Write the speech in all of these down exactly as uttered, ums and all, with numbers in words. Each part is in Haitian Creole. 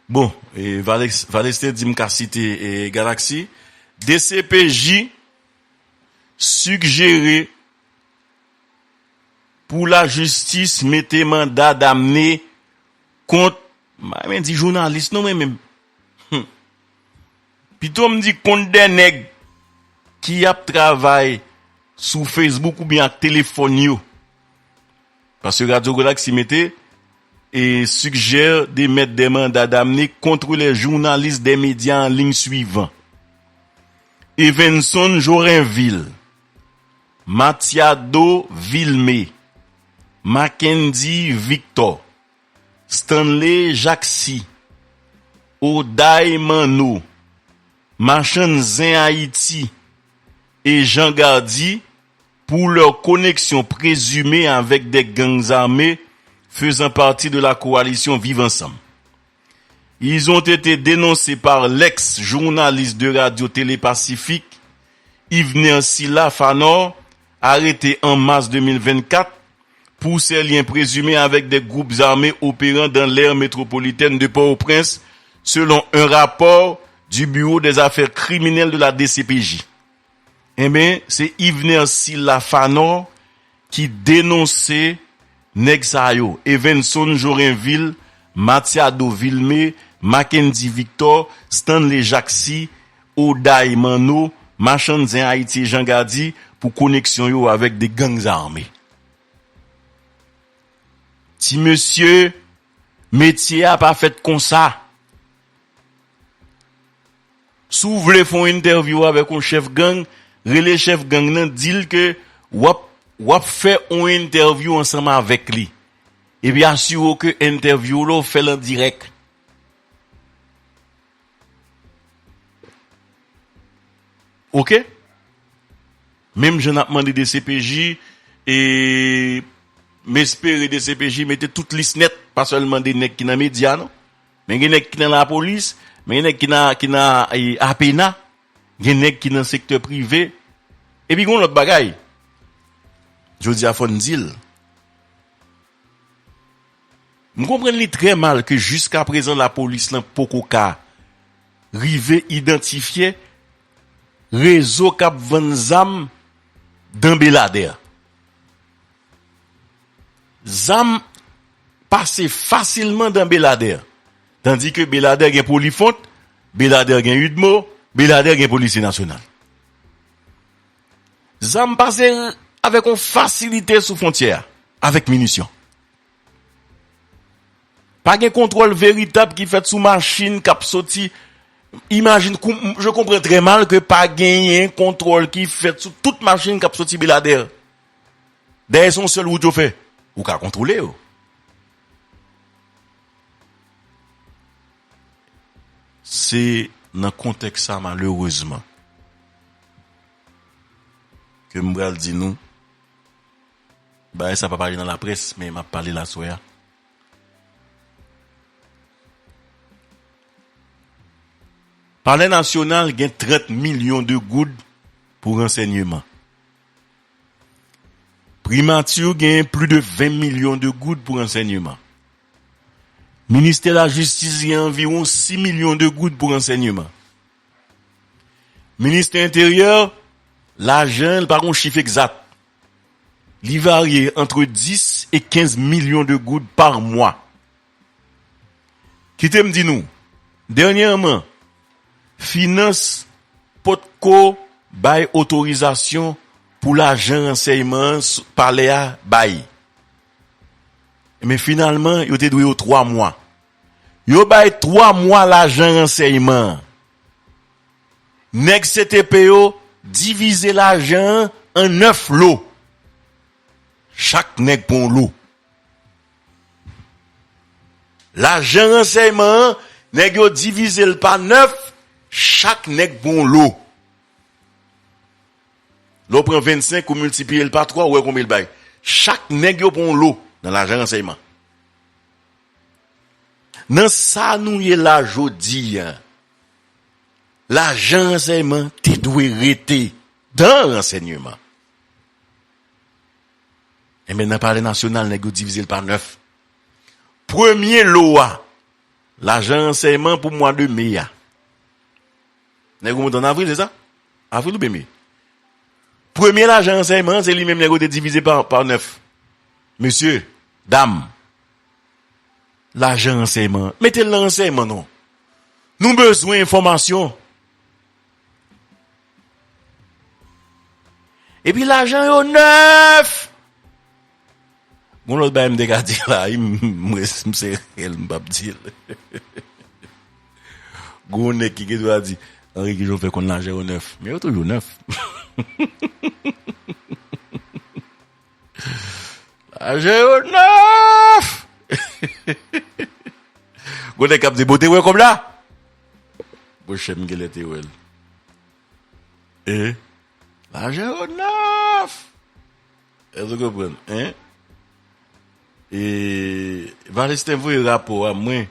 Bon, e, Valex- Valestin di m ka site e, Galaxy. D C P J sigjere pou lajistis mete manda damne kont, m pa renmen di jounalis non mwen menm. Hmm. Pito m di kont de nèg ki ap travay sou Facebook oubyen ak telefòn yo. Paske Radio Galaxy mete et suggère d'émettre des mandats d'amener contre les journalistes des médias en ligne suivants: Evenson Jorinville, Matiado Vilmé, Mackendy Victor, Stanley Jacqui, Oday Manno, Machann Zen Haïti et Jean Gardy pour leur connexion présumée avec des gangs armés faisant partie de la coalition Viv Ansanm. Ils ont été dénoncés par l'ex-journaliste de Radio Télé Pacifique, Yvener Sila Fanor, arrêté en mars deux mille vingt-quatre pour ses liens présumés avec des groupes armés opérant dans l'aire métropolitaine de Port-au-Prince, selon un rapport du Bureau des affaires criminelles de la D C P J. Enben, se Yvener Sila Fanor ki denonse nèg sa yo: Evenson Jorinville, Matiado Vilmé, Mackendy Victor, Stanley Jacqui, Oday Manno, Machann Zen Haïti et Jean Gardy pou koneksyon yo avèk de gangs armés. Ti mesye, metye a pa fèt konsa. Si w vle fè yon entèvyou avèk yon chèf gang, rele chèf gang nan, di l ke w ap, w ap fè yon entèvyou ansanm avèk li. Epi asire w ke entèvyou w la, w fè l an dirèk. Oke? Menm jan n ap mande D C P J, e m espere D C P J mete tout lis nèt, pa sèlman de nèg ki nan medya, non. Men gen nèg ki nan lapolis, men gen nèg ki nan, ki nan, e, apena, gen nèg ki nan sektè prive. Epi gen yon lòt bagay, jodi a fò n di l. M konprann li trè mal ke jiskaprezan lapolis lan poko ka rive idantifye rezo k ap vann zam dan Beladè. Zam pase fasilman dan Beladè. Tandi ke Beladè gen Polifront, Beladè gen UDMO, Beladè gen Polisye Nasyonal. Zam pase avèk yon fasilite sou fwontyè a, avèk minisyon. Pa gen kontwòl veritab ki fèt sou machin k ap soti. Imajin, kou- je comprends très mal ke pa genyen kontwòl ki fèt sou tout machin k ap soti Beladè. Dayè, se yon sèl wout yo fè. Ou ka kontwole yo. Se nan kontèks sa, malerezman, ke m pral di nou, bagay sa pa pale nan laprès, men m ap pale l aswè a. Palè Nasyonal gen trant milyon de goud pou ransèyman. Primati gen plis de ven milyon de goud pou ransèyman. Ministè Lajistis gen anviwon sis milyon de goud pou ransèyman. Ministè Enteryè, lajan, li pa gen yon chif egzat. Li varye antre dis e kenz milyon de goud pa mwa. Kite m di nou, dènyèman, finans potko bay otorizasyon pou lajan ransèyman an s- palè a bay. Men finalman, yo te dwe yo twa mwa. Yo bay twa mwa lajan ransèyman an. Nèg C T P yo divize lajan an an nèf lo. Chak nèg pran yon lo. Lajan ransèyman an, nèg yo divize l pa nèf, chak nèg pran yon lo. Lè w pran vennsenk, ou miltipliye l pa twa, ou wè konbyen l bay. Chak nèg yo pran yon lo nan lajan ransèyman. Nan sa nou ye la jodi a, lajan ransèyman te dwe rete dan ransèyman. Enben, nan Palè Nasyonal, nèg yo divize l pa nèf. Premye lo a, Lajan ransèyman pou mwa de me a. Nèg yo monte an avril, se sa? Avril oubyen me? Premye lajan ransèyman an, se li menm nèg yo te divize pa, pa nèf. Mesye, dam, lajan ransèyman an, mete l nan ransèyman non. Nou bezwen enfòmasyon. Epi lajan yo nèf. Gon lòt bagay m te ka di la, wi, m, m, m sere l, m p ap di l. Gon nèg ki gen dwa di, Henri, kijan w fè konn lajan yo nèf? Men yo toujou nèf. Lajan yo nèf! Gon nèg k ap di, bon, te wè kòb la? Monchè, m genlè te wè l. E lajan yo nèf! Èske w konprann? Hein? E Valesten voye rapò a mwen,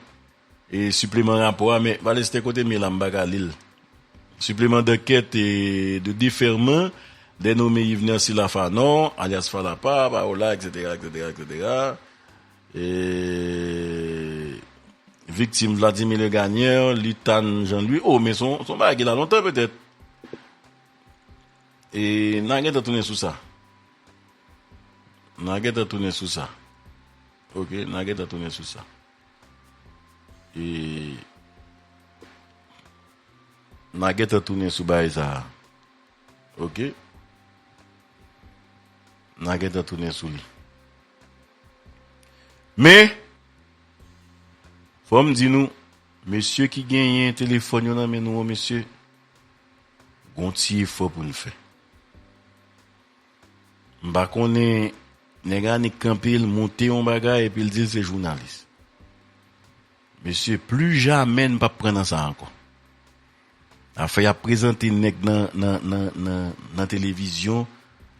e sipleman rapò a, men Valesten kote m ye la, m pa ka li l. Suplément d'enquête et de déferment, dénommé Yvener Sila Fanon, alias Falapa, Paola, et cetera, et cetera, et cetera. E viktim Vladimir Legagneur, Litane Jean-Louis. Oh, men se yon, se yon bagay ki la lontan petèt. E n a gentan tounen sou sa. N a gentan tounen sou sa. Ok, n a gentan tounen sou sa. E n a gentan tounen sou bagay sa a. Ok? N a gentan tounen sou li. Men, fò m di nou, mesye ki genyen telefòn yo nan men nou an, mesye, gon ti efò pou n fè. M pa konnen, nèg la nik kanpe, l monte yon bagay epi l di l se jounalis. Mesye, pli jamè n p ap pran nan sa ankò. Afè y ap prezante nèg nan, nan, nan, nan, nan televizyon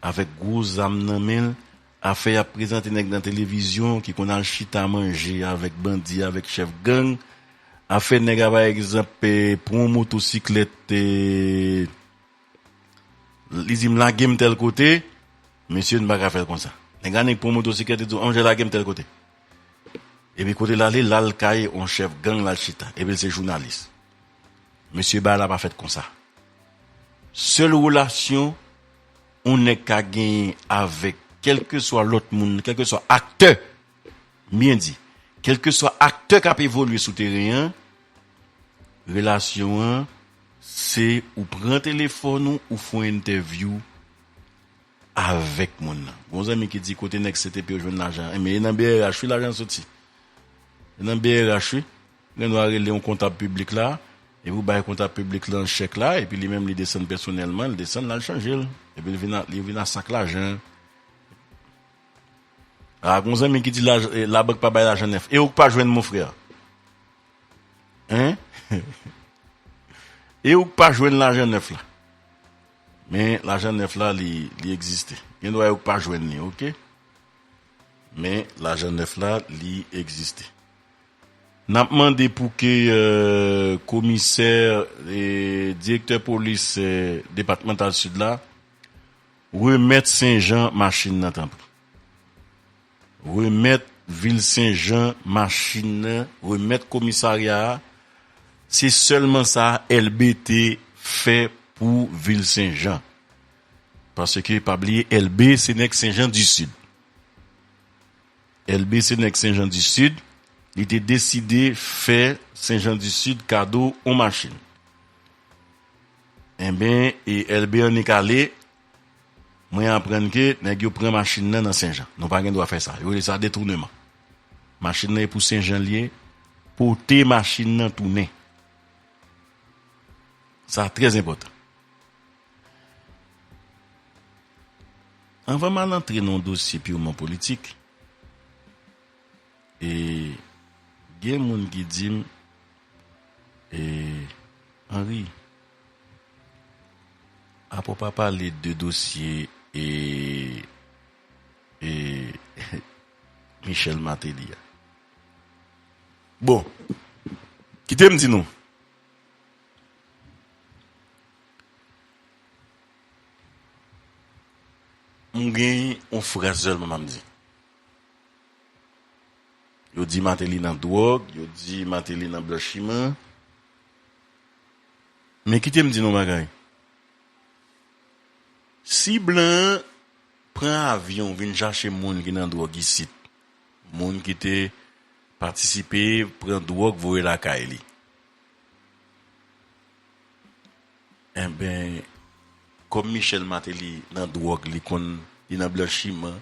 avèk gwo zam nan men l. Afè y ap prezante nèg nan televizyon ki konn al chita manje avèk bandi, avèk chèf gang. Afè nèg la, pa egzanp, eh, pran yon motosiklèt, eh, li di m lage m tèl kote, mesye, n pa ka fè l konsa. Nèg la nik pran motosiklèt, li di w, an, jan lage m tèl kote. Epi kote l ale, l al kay yon chèf gang, l al chita. Epi l se jounalis. Mesye, bagay la pa fèt konsa. Sèl relasyon yon nèg ka genyen avèk kèlkeswa lòt moun, kèlkeswa aktè, m byen di, kèlkeswa aktè k ap evolye sou teren an, relasyon an, se ou pran telefòn ou, ou fè yon entèvyou avèk moun nan. Gon zanmi ki di, kote nèg C T P yo jwenn lajan? Enben, e nan B R H wi lajan soti. E nan B R H wi. Gen dwa rele yon kontab piblik la, epi w bay kontab piblik lan chèk la, epi li menm li desann pèsonèlman, li desann l al chanje l. Epi li vin a, li vin a sak lajan. A, gon zanmi ki di laj-, eh, labank pa bay lajan nèf. E ou k pa jwenn, mon frè? Hein? E ou k pa jwenn lajan nèf la? Men lajan nèf la, li, li egziste. Gen dwa e ou k pa jwenn li, ok? Men lajan nèf la, li egziste. N ap mande pou ke, euh, komisè, eh, direktè polis, eh, depatmantal Sid la, remèt Senjan machin nan, tanpri. Remèt vil Senjan machin nan, remèt komisarya a. Se sèlman sa L B te fè pou vil Senjan. Paske, pa bliye, L B se nèg Senjan di Sid. L B se nèg Senjan di Sid, li te deside fè Senjan di Sid kado on machin. Enben, e L B annik ale, mwen aprann ke nèg yo pran machin nan nan Senjan. Nou pa gen dwa fè sa. Yo rele sa detouneman. Machin nan e pou Senjan l ye, pote machin nan tounen. Sa trè enpòtan. Anvan m al antre nan yon dosye pirman politik, e gen moun ki di m, e, Henri, apa w pa pale de dosye, e, e, Michel Martelly a? Bon, kite m di nou. M gen yon fraz sèlman m ap di. Yo di Martelly nan dwòg, yo di Martelly nan blanchiman. Men kite m di nou yon bagay. Si blan an pran avyon vin chache moun ki nan dwòg isit, moun ki te patisipe pran dwòg voye lakay li, enben, kòm Michel Martelly nan dwòg, li konn, li nan blanchiman,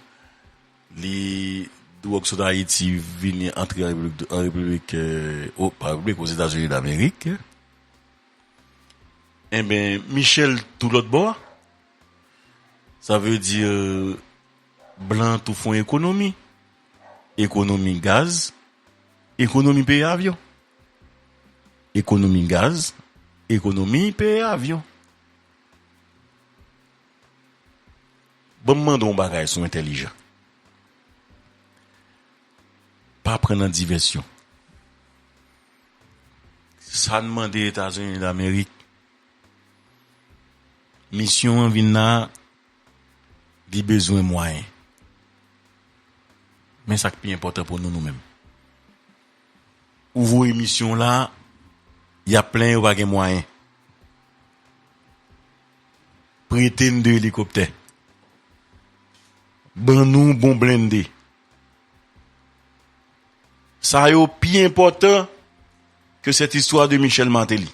li, dwòg sot Ayiti vini antre an Repiblik, an Repiblik, euh, o, pa Repiblik, Ozetazini Damerik. Enben, Michel tou lòt bò a, sa vle di blan tou fè yon ekonomi. Ekonomi gaz, ekonomi peye avyon. Ekonomi gaz, ekonomi peye avyon. Ban m mande w yon bagay si w entèlijan. Pa pran nan divèsyon. Sa n mande Etazini Damerik. Misyon an vin la, li bezwen mwayen. Men sa k pi enpòtan pou nou, nou menm. Ou voye misyon la, y ap plenyen yo pa gen mwayen. Prete n de elikoptè. Ban nou bon blende. Sa yo pi enpòtan ke cette histoire de Michel Martelly.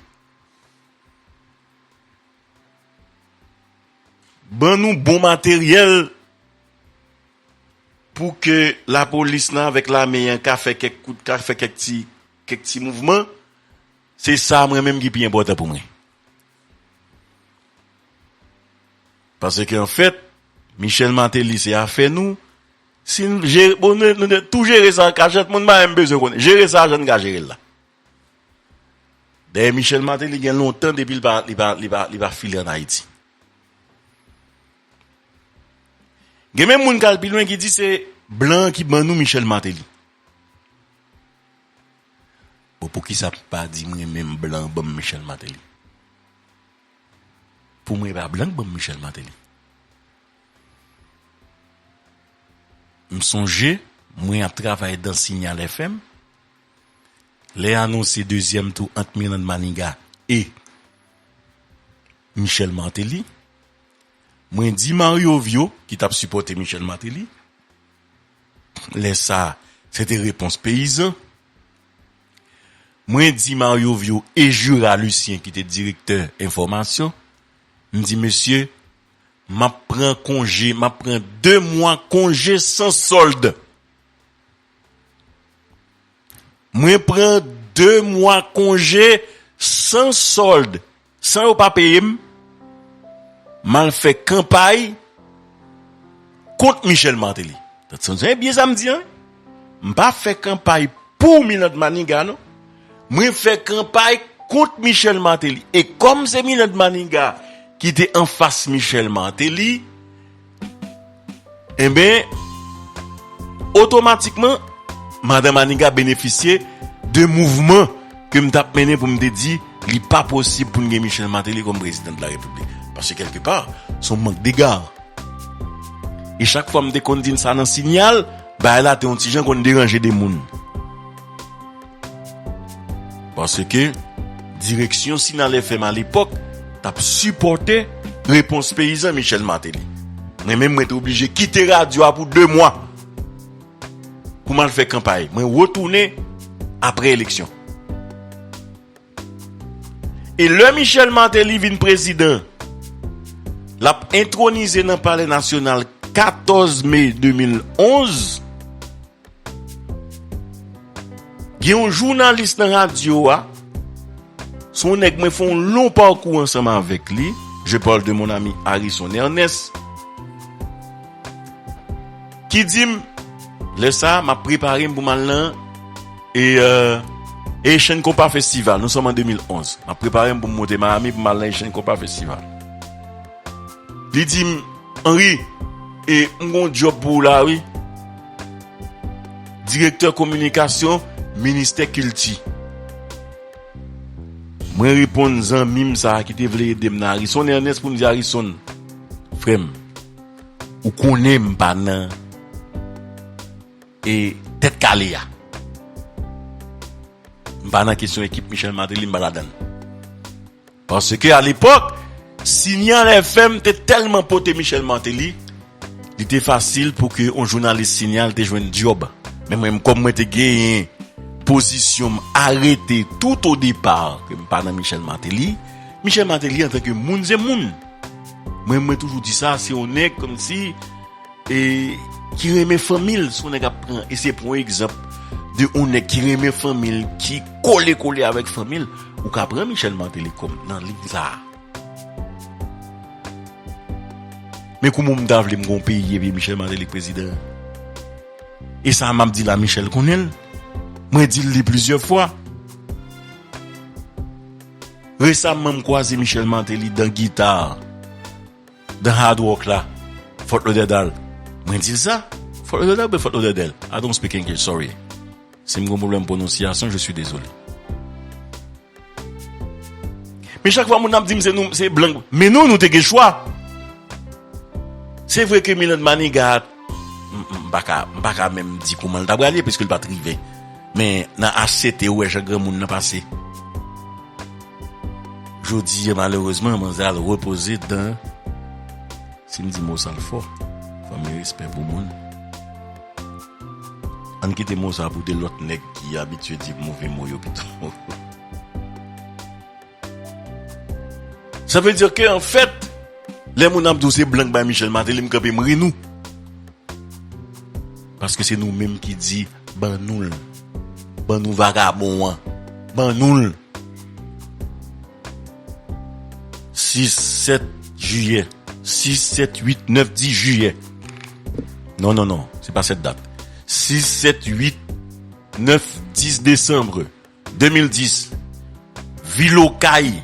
Ban nou bon materyèl pou ke lapolis lan avèk lame an ka fè kèk kout, ka fè kèk ti, kèk ti mouvman. Se sa mwen menm ki pi enpòtan pou mwen. Paske anfèt, Michel Martelly se afè nou. Si n jere, bon, nou, nou te tou jere sa an kachèt, moun pa menm bezwen konnen. Jere sa jan n ka jere l la. Dayè, Michel Martelly gen lontan depi l pa, li pa, li pa, li pa file ann Ayiti. Gen menm moun k al pi lwen ki di se blan ki ban nou Michel Martelly. Bon, poukisa pa di mwen menm blan ban m Michel Martelly? Pou mwen, e pa blan k ban m Michel Martelly. M sonje, mwen ap travay dan Signal F M. Lè anonse dezyèm tou ant Mirlande Manigat e Michel Martelly, mwen di Mario Vio, ki t ap sipòte Michel Martelly, lè sa, se te Repons Peyizan. Mwen di Mario Vio e Jura Lucien, ki te direktè enfòmasyon, m di, mesye, m ap pran konje, m ap pran de mwa konje san sòld. Mwen pran de mwa konje san sòld, san yo pa peye m. M al fè kanpay kont Michel Martelly. Tande byen sa m di an. M pa fè kanpay pou Mirlande Manigat, non. Mwen fè kanpay kont Michel Martelly. E kòm se Mirlande Manigat ki te anfas Michel Martelly, enben, otomatikman, Madan Manigat benefisye de mouvman ke m t ap mennen pou m te di, li pa posib pou n gen Michel Martelly kòm prezidan de la Repiblik. Paske kèlkepa, se yon mank dega. E chak fwa m te konn di n sa nan Sinyal, bagay la te yon ti jan konn deranje de moun. Paske direksyon Sinyal F M alepòk t ap sipòte Repons Peyizan Michel Martelly. Mwen menm, mwen te oblije kite radyo a pou de mwa pou m al fè kanpay. Mwen retounen apre eleksyon. E lè Michel Martelly vin prezidan, l ap entwonize nan Palè Nasyonal katòz me de mil onz, gen yon jounalis nan radyo a, se yon nèg mwen fè yon lon pakou ansanm avèk li, je parle de mon ami Harrison Ernest, ki di m, lè sa a, m ap prepare m pou m al nan, e, euh, Haitian Compas Festival, nou sòm an de mil onz. M ap prepare m pou m monte Miami pou m al nan Haitian Compas Festival. Li di m, Henry, e, m gon djòb pou ou la, wi. Direktè kominikasyon, ministè kilti. Mwen reponn zanmi m sa a ki te vle ede m nan Harrison Ernest pou m di Harrison, frè m, ou konnen m pa nan, e, tèt kale a. Pa nan kesyon ekip Michel Martelly, m pa ladan l. Paske alepòk, Signal F M te tèlman pote Michel Martelly, li te fasil pou ke yon jounalis Signal te jwenn djòb. Men mwen, kòm mwen te genyen pozisyon m arete tout o depa ke m pa nan Michel Martelly, Michel Martelly antanke moun se moun. Mwen, mwen toujou di sa, se yon nèg kòmsi e ki renmen fanmi l, si yon nèg ap pran, e se pran yon egzanp de yon nèg ki renmen fanmi l, ki kole kole avèk fanmi l, ou ka pran Michel Martelly kòm nan liy sa a. Men kouman m ta vle m gon peyi epi Michel Martelly k prezidan? E sa m ap di la, Michel konnen l. Mwen di l li plizyè fwa. Resaman, m kwaze Michel Martelly dan gita, dan hard rock la, Fort Lauderdale. Mwen di l sa? Fort Lauderdale oubyen Fort Lauderdale? I don't speak English, sorry. Si m gon pwoblèm pwononsyasyon, je suis désolé. Men chak fwa moun ap di m se nou, se blan. Men nou, nou te gen chwa. Se vre ke Milan Manigat, m, m pa ka, m pa ka menm di kouman l ta prale, piske l pa t rive. Men nan H C T, ou wè jan granmoun nan pase. Jodi a, malerezman, manzè al repoze dan, si m di mo sa l fò, fò m gen respè pou moun. Ann kite mo sa pou de lòt nèg ki abitye di move mo yo pito. Sa vle di ke, anfèt, lè moun ap di w se blan k bay Michel Martelly, m kanpe, m ri nou. Paske se nou menm ki di, "Ban nou l. Ban nou vagabon an. Ban nou l." Sis, sèt jiyè. Sis, sèt, uit, nèf, dis jiyè. Non, non, non. Se pa sèt dat. Sis, sèt, uit, nèf, dis desanm de mil dis. Vil Okay.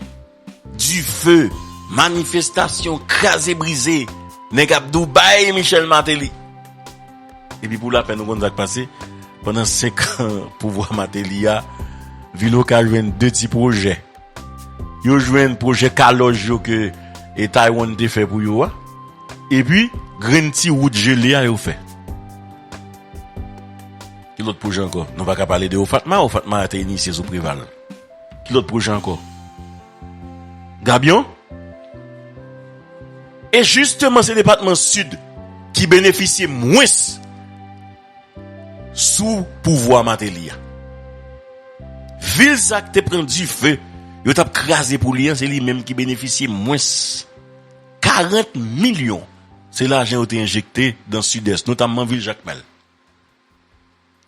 Dife, manifestasyon, kraze brize, nèg ap di w bay Michel Martelly. Epi pou lapèn, ou konn sa k pase? Pandan senk an pouvwa Martelly a, Vil Okay jwenn de ti pwojè. Yo jwenn pwojè kalòj yo ke, e, Taiwan te fè pou yo a. Epi, grenn ti wout jele a yo fè. Ki lòt pwojè ankò? Nou pa ka pale de Ofatma, Ofatma te inisye sou Preval. Ki lòt pwojè ankò? Gabyon? E jisteman, se depatman Sid ki benefisye mwens sou pouvwa Martelly a. Vil sa k te pran dife, yo t ap kraze pou li an, se li menm ki benefisye mwens. Karant milyon, se lajan yo te enjekte dan Sidès, notamman vil Jakmèl.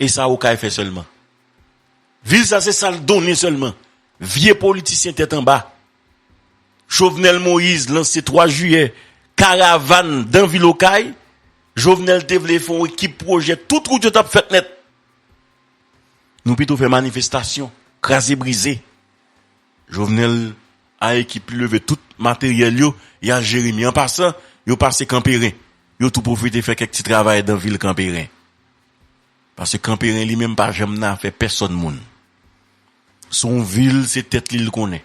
E sa Okay fè sèlman. Vil sa se sa l donnen sèlman. Vye politisyen tèt anba. Jovenel Moïse lanse twa jiyè, karavàn dan vil Okay. Jovenel te vle fè yon ekip pwojè, tout wout yo t ap fèt nèt. Nou pito fè manifestasyon, kraze brize. Jovenel a ekip li leve tout materyèl yo, y al Jeremi. An pasan, yo pase Kanperen. Yo tou pwofite fè kèk ti travay dan vil Kanperen. Paske Kanperen li menm pa janm nan afè pèsòn moun. Se yon vil, se tèt li l konnen.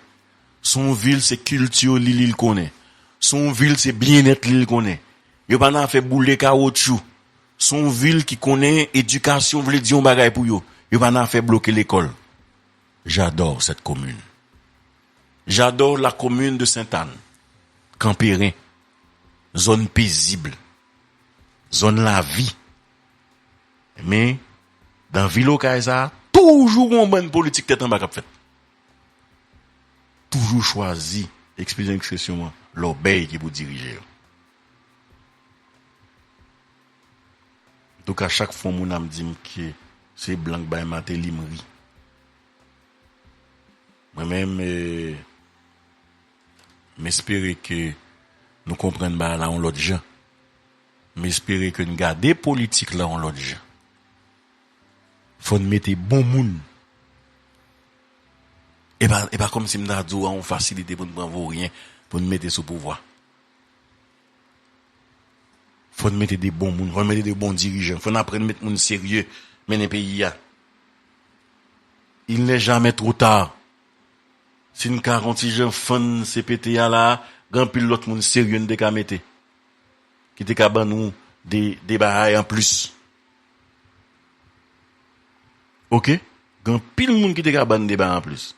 Se yon vil, se kilti li li l konnen. Se yon vil, se byennèt li l konnen. Yo pa nan afè boule kawotchou. Se yon vil ki konnen edikasyon vle di yon bagay pou yo. Yo pa nan afè bloke lekòl. J'adore cette commune. J'adore la commune de Sainte-Anne. Kanperen. Zòn pezib. Zòn lavi. Men, dan vil Okay sa, toujou gon bann politik tèt anba k ap fèt. Toujou chwazi, eskize ekspresyon an, lòbèy ki pou dirije yo. Antouka, chak fwa moun ap di m ke se blan k bay Martelly, m ri. Mwen menm, e, m espere ke nou konprann bagay la yon lòt jan. M espere ke n gade politik la yon lòt jan. Fò n mete bon moun. E pa, e pa kòmsi m ta di w a yon fasilite pou n pran voryen, pou n mete sou pouvwa. Fò n mete de bon moun, fò n mete de bon dirijan, fò n aprann met moun serye mennen peyi a. Il n'est jamais trop tard. Si n ka yon ti jan fann C P T a la, gen anpil lòt moun serye n te ka mete. Ki te ka ban nou de, de bagay anplis. Oke? Gen anpil moun ki te ka ban n deba anplis.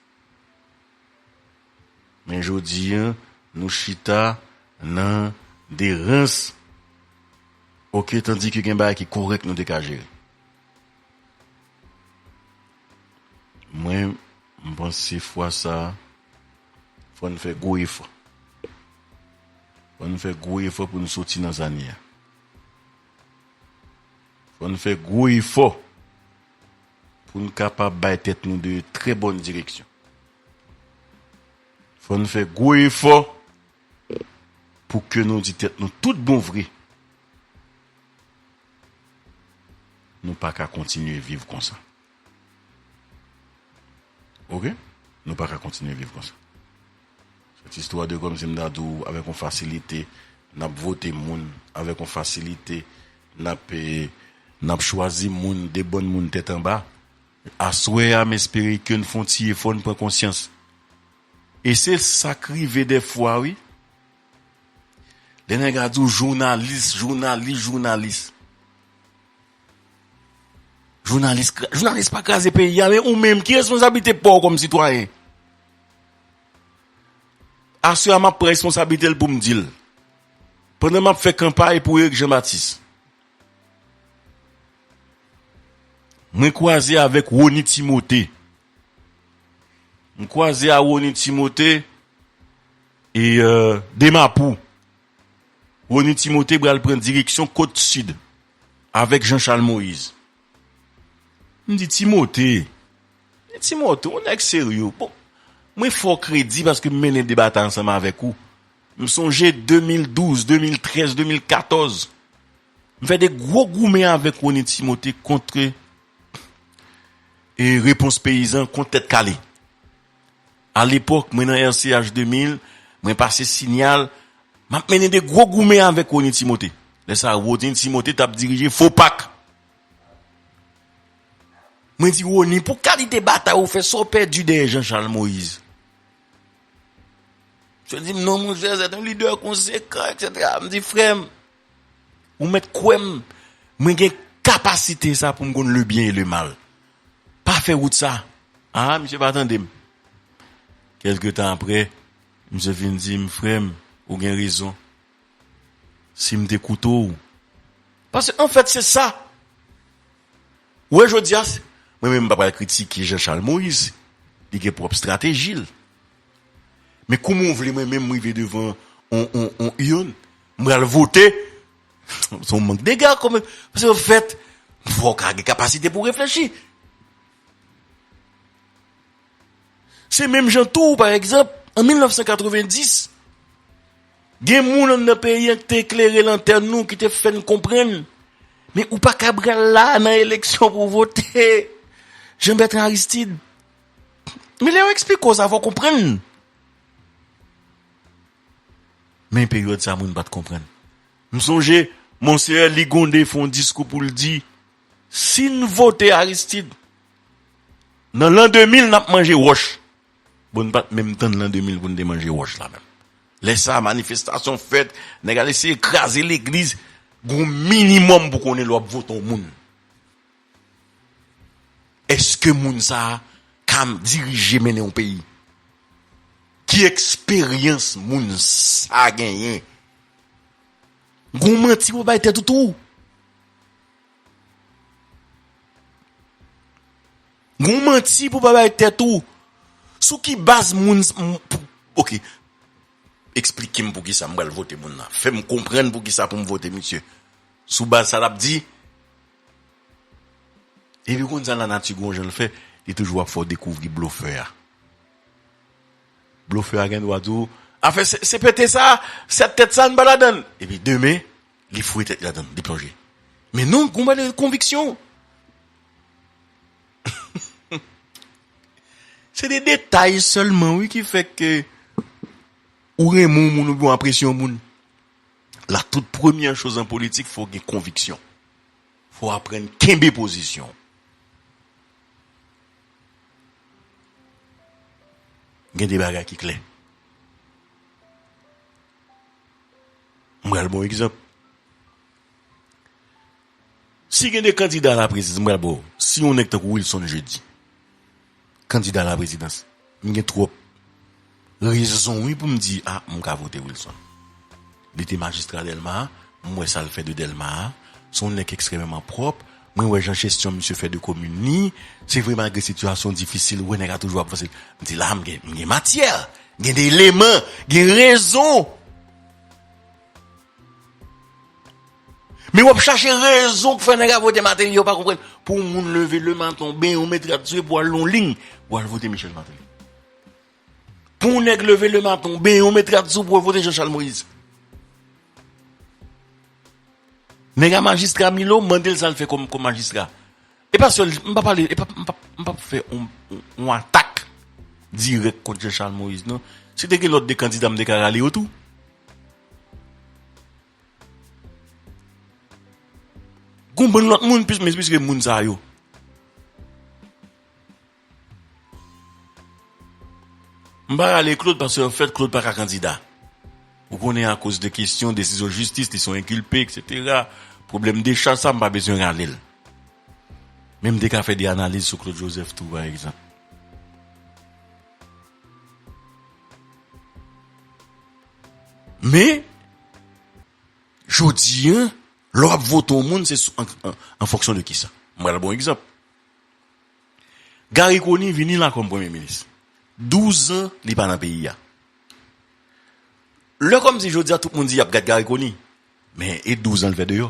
Men jodi a, nou chita nan derans. Oke, tandike gen bagay ki kòrèk nou te ka jere. Mwen, m panse fwa sa a, fò n fè gwo efò. Fò n fè gwo efò pou n soti nan zanye a. Fò n fè gwo efò pou n kapab bay tèt nou de trè bòn direksyon. Fò n fè gwo efò pou ke nou di tèt nou tout bon vre. Nou pa ka kontinye viv konsa. Oke? Nou pa ka kontinye viv konsa. Sèt istwa de kòmsi m ta di w, avèk yon fasilite, n ap vote moun, avèk yon fasilite, n ap, eh, n ap chwazi moun, de bòn moun tèt anba. Aswè a, m espere ke n fè yon ti efò, n pran konsyans. E se sa k rive dèfwa, wi. Lè nèg la di w jounalis, jounalis, jounalis. Jounalis, kra- jounalis pa kraze peyi a, men ou menm, ki responsablite pa w kòm sitwayen? Aswè a, m ap pran responsablite l pou m di l. Pandan m ap fè kanpay pou Eric Jean Baptiste, mwen kwaze avèk Rony Timothé. M kwaze a Rony Timothé e, euh, Demapou. Rony Timothé pral pran direksyon kot sid avèk Jean Charles Moïse. M di, Timothé, Timothé, yon nèg serye. Bon, mwen fè w kredi paske m mennen de batay ansanm avèk ou. M sonje de mil douz, de mil trèz, de mil katòz. M fè de gwo goumen avèk Rony Timothé kont, e, Repons Peyizan, kont Tèt Kale. Alepòk, mwen nan R C H de mil, mwen pase Sinyal, m ap mennen de gwo goumen avèk Rony Timothé. Lè sa a, Rony Timothé t ap dirije Fopak. Mwen di, Rony, pou kalite batay ou fè, sa w pèdi dèyè Jean Charles Moïse? Misye di m, non, monchè, se yon lidè konsekan, etsetera. M di, frè m, ou mèt kwè m, mwen gen kapasite sa pou m konn le byen e le mal. Pa fè wout sa. Ah, misye pa tande m. Kèlke tan apre, misye vin di m, frè m, ou gen rezon. Si m te koute w. Paske, anfèt, se sa. Ou wè, jodi a, mwen menm, m pa pral kritike Jean Charles Moïse. Li gen pwòp estrateji l. Men kouman w vle mwen menm m rive devan on, on, on urn, m pral vote? Se yon mank dega kanmenm. Paske, anfèt, fò w ka gen kapasite pou w reflechi. Se menm jan tou, pa egzanp, an mil nèf san katrevenndis, gen moun anndan peyi a ki te eklere lantèn nou, ki te fè n konprann. Men ou pa ka pral la nan eleksyon pou w vote Jean Bertrand Aristide. Men lè yo eksplike w sa, fò w konprann. Men peryòd sa, moun pa t konprann. M sonje, Monseyè Ligonde fè yon diskou pou l di, si n vote Aristide, nan lan de mil, n ap manje wòch. Bon, n pa t menm tann lan de mil pou n te manje wòch la menm. Lè sa a, manifestasyon fèt, nèg al eseye kraze legliz, gon minimòm pou konnen lè w ap vote yon moun. Èske moun sa a ka dirije, mennen yon peyi? Ki eksperyans moun sa a genyen? Gon manti pou bay tèt ou tou. Gon manti pou pa bay tèt ou. Sou ki baz moun s- m- pou- Oke. Eksplike m poukisa m pral vote moun nan. Fè m konprann poukisa pou m vote misye. Sou baz sa l ap di. Epi w konn sa lanati gon jan l fè, li toujou ap fè w dekouvri blofè a. Blofè a gen dwa di w, afè se, se pete sa, sèt tèt sa, n pa ladan l. Epi demen, li foure tèt li ladan l, li plonje. Men non, gon bagay de konviksyon. Se de detay sèlman, wi, ki fè ke ou renmen yon moun oubyen w apresye yon moun. La toute première chose en politique, fò w gen konviksyon. Fò w aprann kenbe pozisyon w. Gen de bagay ki klè. M pral ba w egzanp. Si gen de kandida laprezidans, m pral ba w, si yon nèg tankou Wilson Jeudi, kandida laprezidans. M gen twòp rezon, wi, pou m di, a, m ka vote Wilson. Li te majistra Dèlma, m wè sa l fè de Dèlma. Se yon nèg ekstrèmeman pwòp. Mwen wè jan jesyon misye fè de komin li. Se vre, malgre sitiyasyon difisil, ou wè nèg la toujou ap vanse. M di, la, m gen, m gen matyè, gen de eleman, gen rezon. Men w ap chache rezon k fè nèg la vote Martelly, yo pa konprann. Pou yon moun leve lematen, w benyen, w met rad sou, epi w al nan yon liy, w al vote Michel Martelly. Pou yon nèg leve lematen, w benyen, w met rad sou, pou w vote Jean Charles Moïse. Nèg la majistra, Milo, mande l sa l fè kòm, kòm majistra. E pa sèl, m pa pale, e pa, m pa, m pa fè yon, yon, yon atak dirèk kont Jean Charles Moïse, non. Si te gen lòt de kandida, m te ka rale yo tou. Gon bann lòt moun, plis, men plis ke moun sa yo. M pa rale Claude paske anfèt Claude pa ka kandida. Ou konnen akoz de kesyon, desizyon jistis, li se yon enkilpe, et cetera. Pwoblèm de chaj sa, m pa bezwen rale l. Men m te ka fè de analiz sou Claude Joseph tou, pa egzanp. Men, jodi a, lè w ap vote yon moun, se sou, an, an, an fonksyon de kisa? M pral ba w yon egzanp. Garry Conille vini la kòm premye minis. Douz an, li pa nan peyi a. Lè kòmsi jodi a, tout moun di y ap gad Garry Conille. Men, e douz an l fè deyò?